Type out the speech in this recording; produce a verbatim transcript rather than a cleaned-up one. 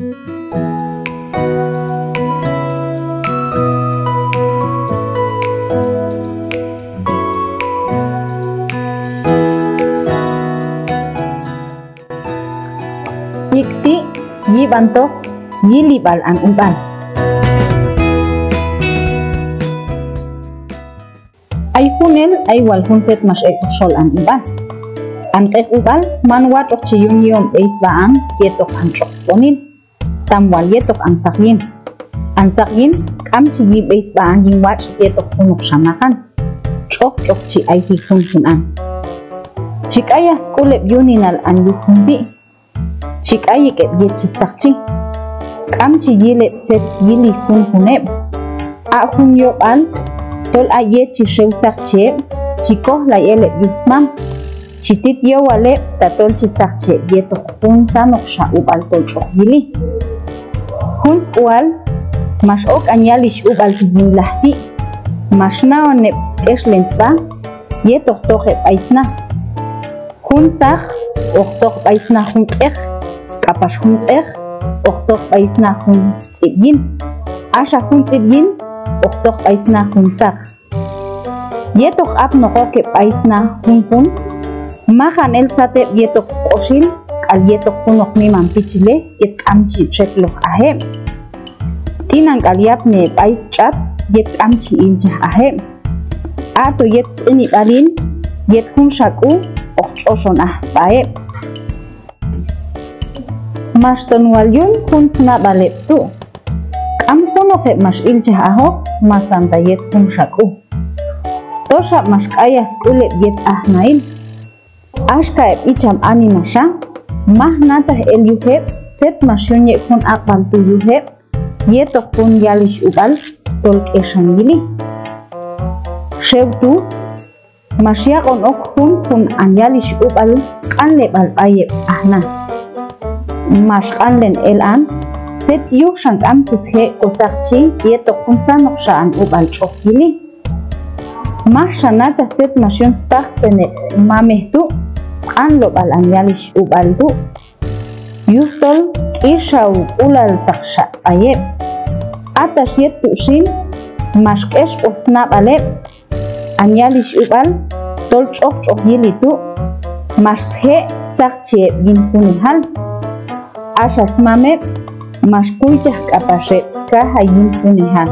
Yik' ti' yib'antoq yilib'al an ub'al. Ay junel, ay wal jun tzet max ek'toq xol an ub'al. An q'eq ub'al man watx'oq chi yun yi'on b'ey sb'a an yetoq an tx'oq sb'onil. Tam wal yetoq an saq yin. An saq yin k'am chi yi' b'ey sb'a an yin watx' yetoq junoqxa maqan. Tx'oq tx'oq chi ayji junjun an. Chi k'ayaj sk'ul heb' yuninal an yuj jun ti'. Chi k'ay ek' heb' yet chi saqchi. K'am chi yil heb' tzet yili junjun heb'. A' jun yob'al tol a' yet chi xew saqchi heb', chi kojlay el heb' yuj smam. Chi tit yowal heb' tatol chi saqchi heb' yetoq juntzanoqxa ub'al tol tx'oq yili. Jun sk'ual max ok an yalixh ub'al ti' yin laj ti'. Max na'on heb' k'exlen sb'a yetoq toq heb' b'ay sna. Jun saq hoq toq b'ay sna jun q'eq, k'apax jun q'eq hoq toq b'ay sna jun tz'ib' yin. Axa jun tz'ib' yin hoq toq b'ay sna jun saq. Yet hoq apnoq ok heb' b'ay sna junjun, maqan el sat heb' yetoq sk'oxil k'al yetoq junoq miman pichilej yet k'am chi txekloj aj heb'. T'inan k'al yapni heb' b'ay stx'at yet k'am chi ilchaj aj heb'. Ato yet sq'inib'alil yet junxa k'u hoq tx'oxon aj sb'a heb'. Max ton wal yun jun snab'al heb' tu'. K'am junoq heb' max ilchaj ajoq masanta yet junxa k'u. Toxa max k'ayaj sk'ul heb' yet ajnail. Axka heb' icham animaxa, maj nachaj el yuj heb' tzet max yun yek' jun aq'b'al tu' yuj heb' yetoq jun yalixh ub'al tol k'exan yili. Xew tu' max yaq'on ok junjun an yalixh ub'al sq'anleb'al b'ay heb' ajna. Max q'anlen el an tzet yuj xan k'am chi sje' kosaqchi yetoq juntzanoqxa an ub'al tx'oq yili. Majxa nachaj tzet max yun spajtzen heb' mamej tu' sq'anlob'al an yalixh ub'al tu'. Yujtol k'ixawk'ulaltaqxa b'ay heb'. Atax yet tu' xin max k'exb'oj snab'al heb' an yalixh ub'al tol tx'oq tx'oq yili tu', max sje' saqchi heb' yin junejal. Axa smam heb' max kuychaj k'apax heb' kajay yin junejal.